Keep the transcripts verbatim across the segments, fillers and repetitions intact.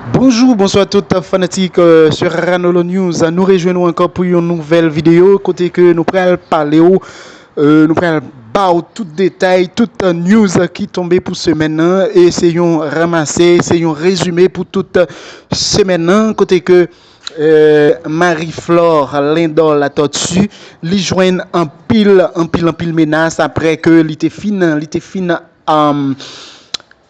Bonjou, bonswa tout fanatik euh, sur Ranolo News. Nou rejwenn nou ankò pou yon nouvèl videyo kote ke nou pral pale w, euh, nou pral ba w tout detay, tout euh, news ki tonbe pou semèn nan. E se yon ranmase, se yon rezime pou tout euh, semèn nan kote ke euh, Marie Flore Lindor Latortue li jwenn anpil, anpil, anpil menas apre ke li te fin, li te fin um,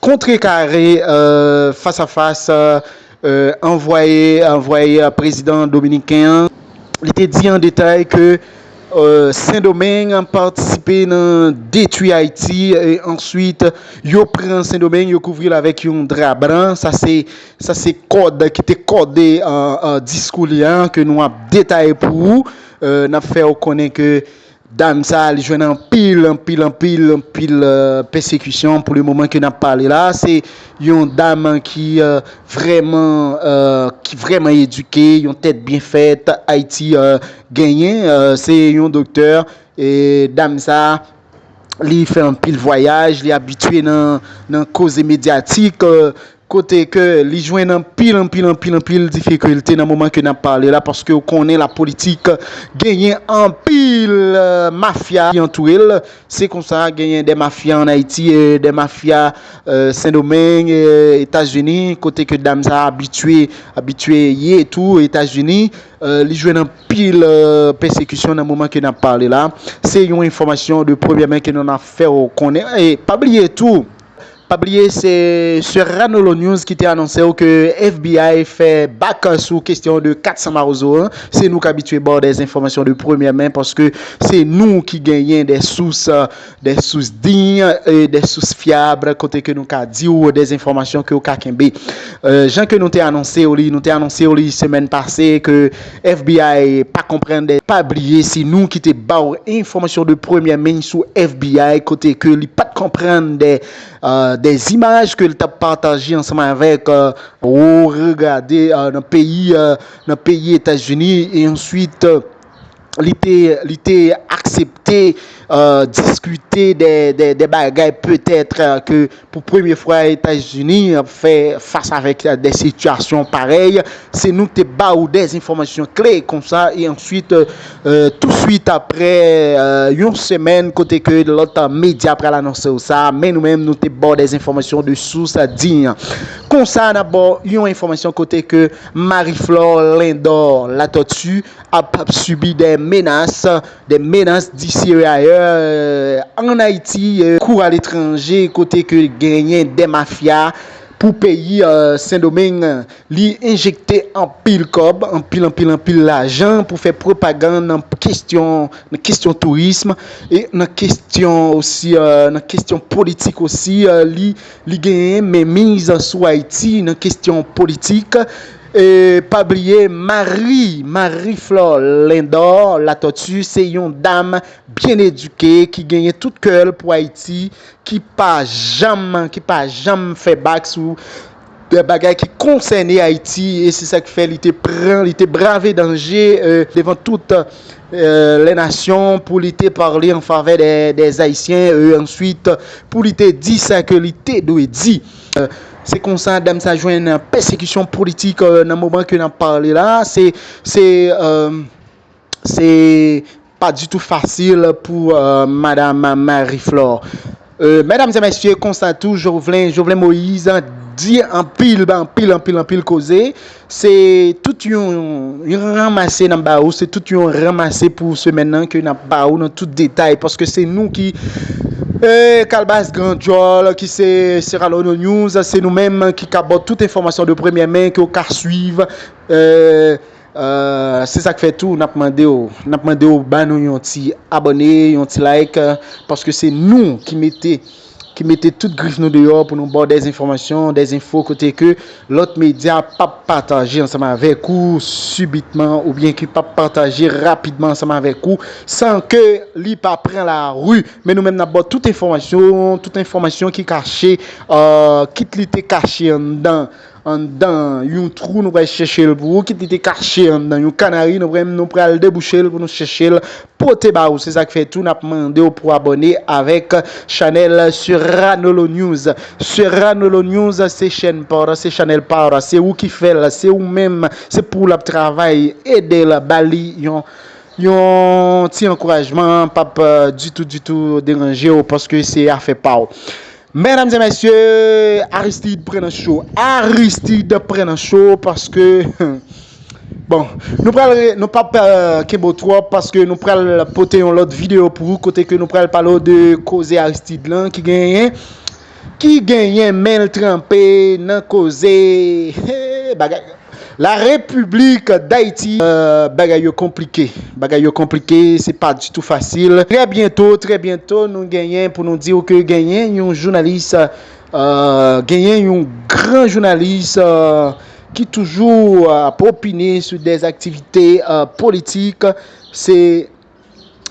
kontrekare euh, fas a fas euh, euh, anvwaye anvwaye euh, prezidan dominiken an. Li te di an detay ke euh, Sendomeng patisipe nan detwi Ayiti e answit yo pran Sendomeng, yo kouvri l avèk yon dra blan. Sa se sa se kòd ki te kòde an diskou li an ke nou ap detaye pou ou. Euh, n ap fè w konnen ke dam sa a li jwenn anpil anpil anpil anpil euh, pèsekisyon pou le moman ke n ap pale la. Se yon dam ki euh, vrèman euh, ki vrèman edike, yon tèt byen fèt Ayiti euh, genyen. Euh, se yon doktè e dam sa a li fè anpil vwayaj, li abitye nan nan koze medyatik euh, kote ke li jwenn anpil anpil anpil anpil difikilte nan moman ke n ap pale la paske ou konnen la politik genyen anpil euh, mafya ki antoure l. Se konsa genyen de mafya an Ayiti, euh, de mafya euh, Sendomeng, euh, Etazini kote ke dam sa abitye abitye ye tou Etazini. Euh, li jwenn anpil euh, pèsekisyon nan moman ke n ap pale la. Se yon enfòmasyon de premyè men ke nou ap fè w konnen. E pa bliye tou, pa bliye se Serranolo News ki te anonse w ke F B I fè bak sou kesyon de kat san Mawozo an. Se nou k abitye ba w de enfòmasyon de premyè men paske se nou ki genyen de sous euh, de sous diy e de sous fyab kote ke nou ka di w de enfòmasyon ke w ka kenbe. Euh, jan ke nou te anonse w li, nou te anonse w li semèn pase ke F B I pa konprann de pa bliye se nou ki te ba w enfòmasyon de premyè men sou F B I kote ke li pa t konprann de euh, de imaj ke l t ap pataje ansanm avèk euh, ou regade euh, nan peyi euh, nan peyi Etazini e answit euh, li te li te aksepte euh, diskite de, de, de bagay petèt euh, ke pou premye fwa Etazini ap fè fas avèk euh, de sitiyasyon parèy. Se nou te ba ou de enfòmasyon kle konsa e answit euh, euh, touswit apre euh, yon semèn kote ke lòt medya pral anonse w sa, men nou menm nou te ba w de enfòmasyon de sous diy. Konsa n ap ba w yon enfòmasyon kote ke Marie Flore Lindor Latortue ap sibi de menas, de menas disi e ayè euh, an Ayiti, euh, kou aletranje kote ke genyen de mafya pou peyi euh, Sendomeng. Li enjekte anpil kòb, anpil anpil anpil lajan pou fè pwopagann nan kesyon nan kesyon tourism e nan kesyon osi euh, nan kesyon politik osi euh, li li genyen menmiz sou Ayiti nan kesyon politik. E pa bliye Marie Marie Flore Lindor Latortue se yon dam byen edike ki genyen tout kè l pou Ayiti, ki pa janm ki pa janm fè bak sou de bagay ki konsène Ayiti e se sa k fè li te pran li te brave danje euh, devan tout euh, les nations pou li te pale an favè de, des Ayisyen e answit pou li te di sa ke li te dwe di. Euh, se konsa dam sa jwenn pèsekisyon politik euh, nan moman ke n ap pale la. Se se euh, se pa ditou fasil pou euh, madam Marie Flore. Euh, medam e mesye, konsa tou Jovenel, Jovenel Moïse di anpil, anpil, anpil, anpil koze. Se tout yon, yon ranmase n ap ba ou, se tout yon ranmase pou semèn nan ke n ap ba ou nan tout detay paske se nou ki euh, Kalbas Grandjòl ki se Serrano News, se nou menm ki ka ba w tout enfòmasyon de premyè men ke w ka swiv. Euh, Euh, se sa k fè tou n ap mande w n ap mande w ba nou yon ti abòne, yon ti like euh, paske se nou ki mete ki mete tout grif nou deyò pou nou ba w dèz enfòmasyon, dèz enfo kote ke lòt medya p ap pataje ansanm avèk ou sibitman oubyen ki p ap pataje rapidman ansanm avèk ou san ke li pa pran lari. Men nou menm n ap ba w tout enfòmasyon, tout enfòmasyon ki kache euh, kit li te kache anndan anndan yon twou, nou pral chèche l pou ou, kit li te kache anndan yon kanari, nou pral, nou pral debouche l pou nou chèche l pote ba ou. Se sa k fè tou n ap mande w pou abòne avèk chanèl Serranolo News. Serranolo News se chèn pa w, se chanèl pa w, se ou ki fè l, se ou menm, se pou w l ap travay, ede l, ba li yon yon ti ankourajman p ap ditou ditou deranje w paske se afè pa w. Medam e mesye, Aristide pran nan cho. Aristide pran nan cho paske bon, nou pral nou p ap kenbe w twòp paske nou pral pote yon lòt videyo pou ou kote ke nou pral pale w de koze Aristide lan ki genyen ki genyen men l tranpe nan koze bagay. La Repiblik Dayiti, bagay yo konplike. Bagay yo konplike, se pa ditou fasil. Trè byento, trè byento, nou genyen pou nou di w ke genyen yon jounalis, genyen yon gran jounalis ki toujou ap opine sou dè aktivite politik. Se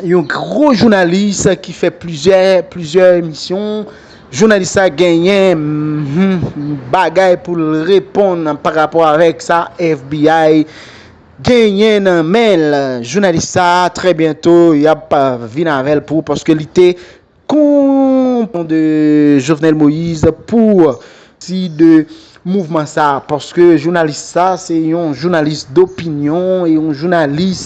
yon gwo jounalis ki fè plizyè plizyè emisyon. Jounalis sa genyen bagay pou l reponn pa rapò avèk sa F B I genyen nan men l. Jounalis sa trè byento y ap vin avè l pou paske li te kon de Jovenel Moïse pou si de mouvman sa paske jounalis sa se yon jounalis dopinyon e yon jounalis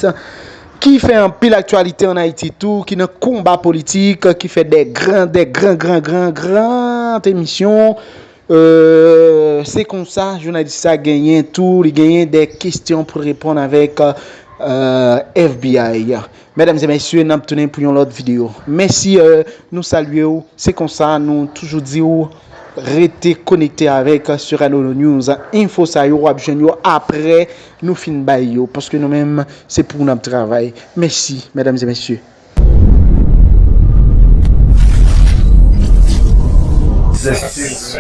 ki fè anpil aktyalite an Ayiti tou, ki nan konba politik, ki fè de gran de gran gran gran gran emisyon. Se konsa jounalis sa genyen tou, li genyen de kesyon pou reponn avèk F B I. Medam e mesye, n ap tounen pou yon lòt videyo. Mèsi, nou salye w. Se konsa nou toujou di w rete konekte avèk Serranolo News. Enfo sa yo w ap jwenn yo apre nou fin bay yo paske nou menm se pou n ap travay. Mèsi medam e mesye. Zestis.